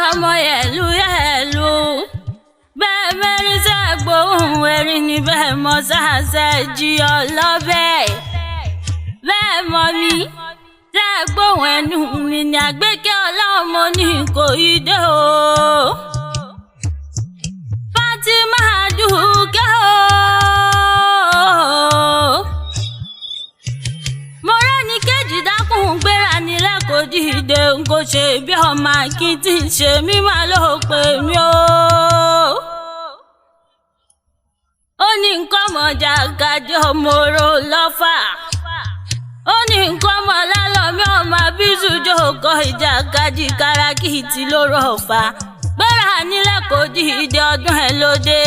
Ọlọ́mọ yẹ̀lú yẹ̀lú bẹ́ẹ̀ mẹ́rin sẹ́gbóhùn erin ní bẹ́ẹ̀ mọ sáàsẹ́ jí ọlọ́bẹ̀ bẹ́ẹ̀ mọ mi sẹ́gbóhùn ẹnu mi ní àgbékẹ́ ọlọ́mọ ní kò yí dé o. Fatima Àdùkẹ́ o. Mo rẹ́ni kejì dákun gbéra nílẹ̀ kò dìde n kò ṣe bí ọmọ akin tí ń ṣe mí máa ló pè mí o. Ó ní nǹkan mọ̀jà gàdí ọmọ oró lọ́fà. Ó ní nǹkan mọ̀ lálọ́mí ọmọ abísù jókòó ìjà gàdí kárákìtì ló rọ̀fà. Gbéra nílẹ̀ kò dìde ọdún ẹ̀ lóde.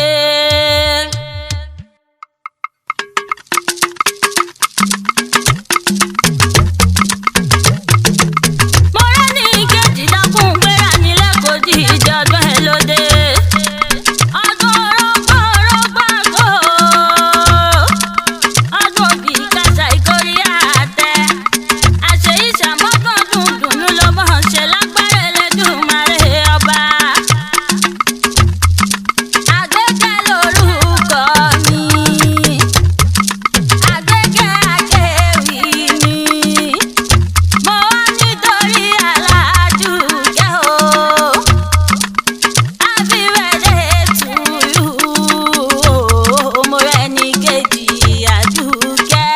Mo rẹ́ni kejì dákun gbéra nílẹ̀ kò dìde ọdún ẹ̀ lóde. Ọdún orógbó orógbó àgọ́. Ọdún òbí kàṣà ìkórè àtẹ. Àṣẹ ìṣàmọ́gbọ́n dùn dùnú ló mọ̀ ń ṣe lágbára Ẹlẹ́dùmarè ọba. Àgbékẹ́ lorúkọ mi. Àgbékẹ́ akéwì ni. Mo wá nítorí Aládùúkẹ́ o. Happy birthday to you. Mo rẹ́ni kejì Àdùkẹ́.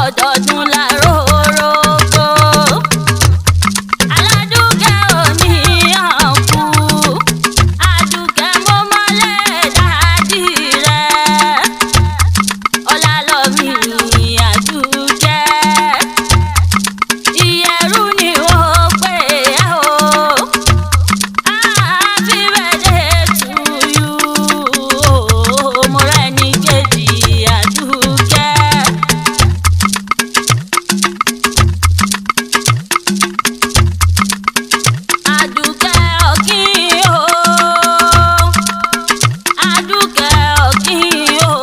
Ọdọọdún la rórógbó. Aládùúkẹ́ ò ní ọ̀kú. Àdùkẹ́ mo mọ́lẹ̀ dádì rẹ̀. Ọlálọ́mí Àdùkẹ́. Ìyẹ̀rú ni ó pè é o. Happy birthday to you. Mo rẹ́ni kejì Àdùkẹ́. Àdùkẹ́ ọ̀kín o. Àdùkẹ́ ọ̀kín o.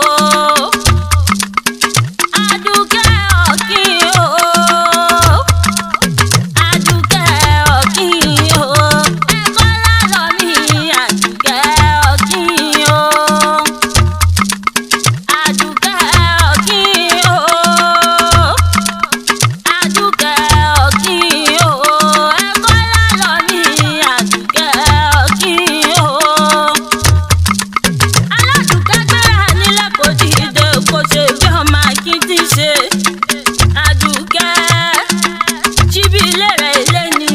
Àdùkẹ́ ọ̀kín o. Àdùkẹ́ ọ̀kín o. Ẹ̀kọ́ lálọ́ mi Àdùkẹ́ ọ̀kín o. Àdùkẹ́ ọ̀kín o. Àdùkẹ́ ọ̀kín o. Ẹ̀kọ́ lálọ́ mi Àdùkẹ́ ọ̀kín o. Aládùúkẹ́ gbéra nílẹ̀ kò dìde kò ṣe bí ọmọ akin ti ṣe. Àdùkẹ́ ṣíbí ilé rẹ̀ ilé ni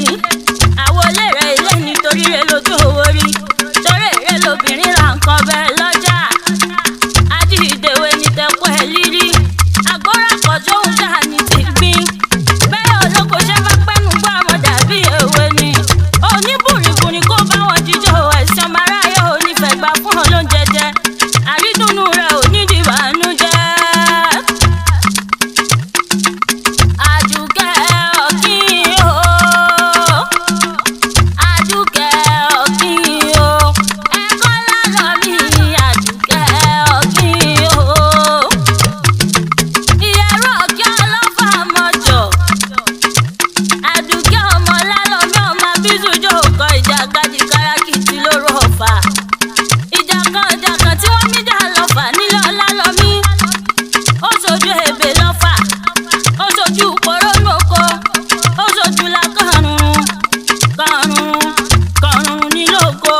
àwo ilé rẹ̀ ilé ni torí rẹ̀ lójú owó rí torí rẹ̀ lobìnrin là ń kọ́ bẹ́ẹ̀ lọ́jà. Ajídèwé ní tẹ́kọ̀ ẹ̀ lírí àgọ́rà kọjọ́ òun ṣáà ní ti gbìn. Bẹ́ẹ̀ olóko ṣe bá pẹ́nu gbọ́ àmọ́ dàbí èwe ni. Oníbùrìkùnrin kó bá wọn jíjọ ẹ̀sìn ọmọ aráyé onífẹ̀ẹ́ gbà fún wọn lóúnjẹ jẹ. Àrídùnnú rẹ̀ ò ní dìbànújẹ́. Àdùkẹ́ ọ̀kín o. Àdùkẹ́ ọ̀kín o. Ẹ̀kọ́ lálọ́ mi Àdùkẹ́ ọ̀kín o. Ìyẹ̀rú ọ̀kín ọlọ́fà mọ̀jọ̀. Àdùkẹ́ ọmọ lálọ́mí ọmọ abísùjò kọ ìjàkadì kárákìtì lóru ọ̀fà. Ìjà kan ìjà kan tí wọ́n mí jà lọ́fà nílẹ̀ ọlálọ́mí. Ó ṣojú ebè lọ́fà. Ó ṣojú porónóko. Ó ṣojú la kàrùn-ún kàrùn-ún kàrùn-ún nílòko.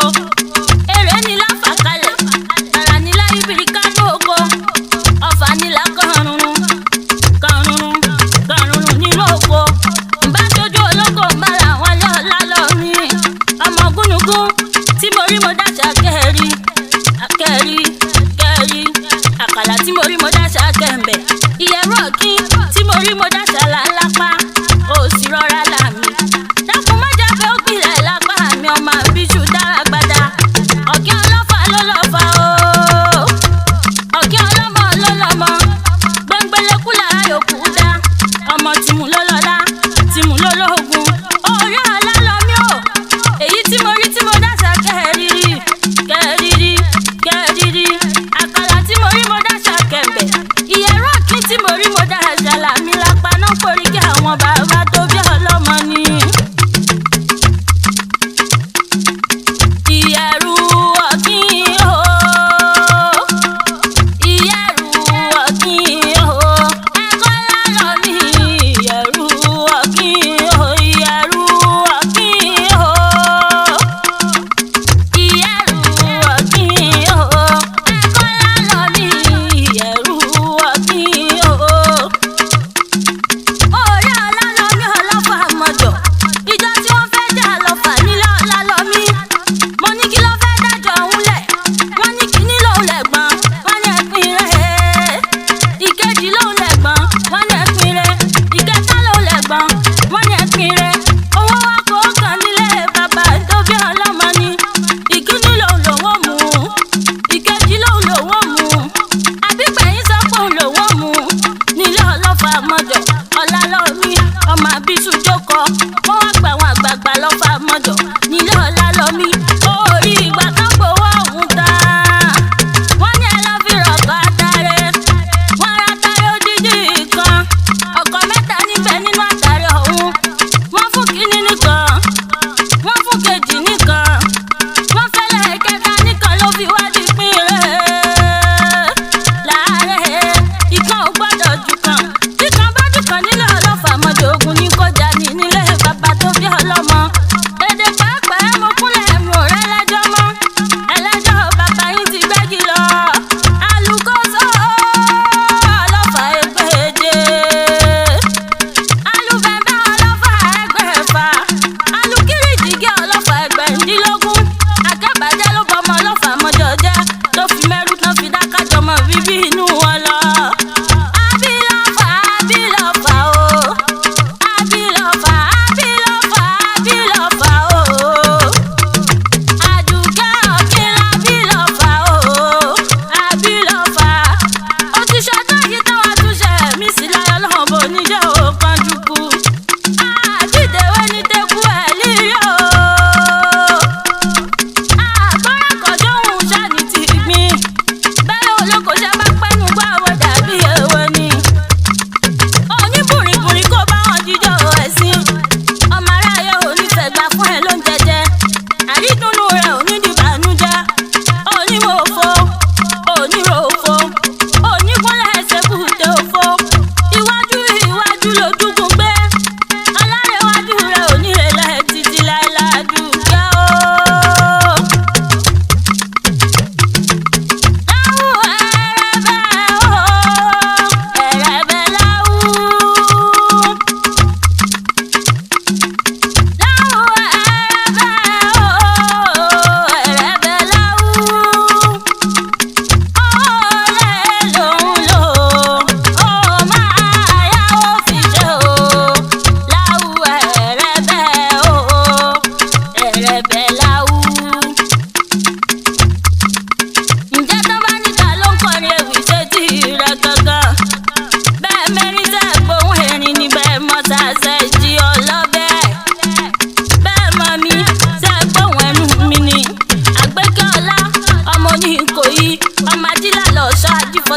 Èrè ni láfà kalẹ̀. Àrà ni láyébìrì kánú oko. Ọ̀fà ni là kàrùn-ún kàrùn-ún kàrùn-ún nínú oko. Ǹbá tójú olóko ń bá làwọn lọ́la lọ́rin. Ọmọ gúnugún tí mo rí mo dáṣà kẹ́rì kẹ́rì kẹ́rì. Àkàlà tí mo rí mo dáṣà kẹ̀m̀bẹ̀. Ìyẹ̀rú ọ̀kín tí mo rí mo dáṣà lálápá. Ó sì rọra làmì. Dákun má jábẹ́ ó gbilẹ̀ lápá mi ọmọ àbíṣu dára gbada. Ọ̀kín ọlọ́fà ló lọ́fà o. Ọ̀kín ọlọ́mọ ló lọ́mọ. Gbẹngbẹlẹ́kú lára yòókù dá. Ọmọ tìmù ló lọ́lá, tìmù ló lóògùn. Orí ọ̀la lọ mí o. Èyí tí mo rí tí mo dáṣà kẹ́rìírí, kẹ́rìírí, kẹ́rìírí. Àkàlà tí mo rí mo dáṣà kẹ̀m̀bẹ̀. Ìyẹ̀rú ọ̀kín tí mo rí mo dáṣà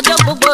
Ọjọ́ gbogbo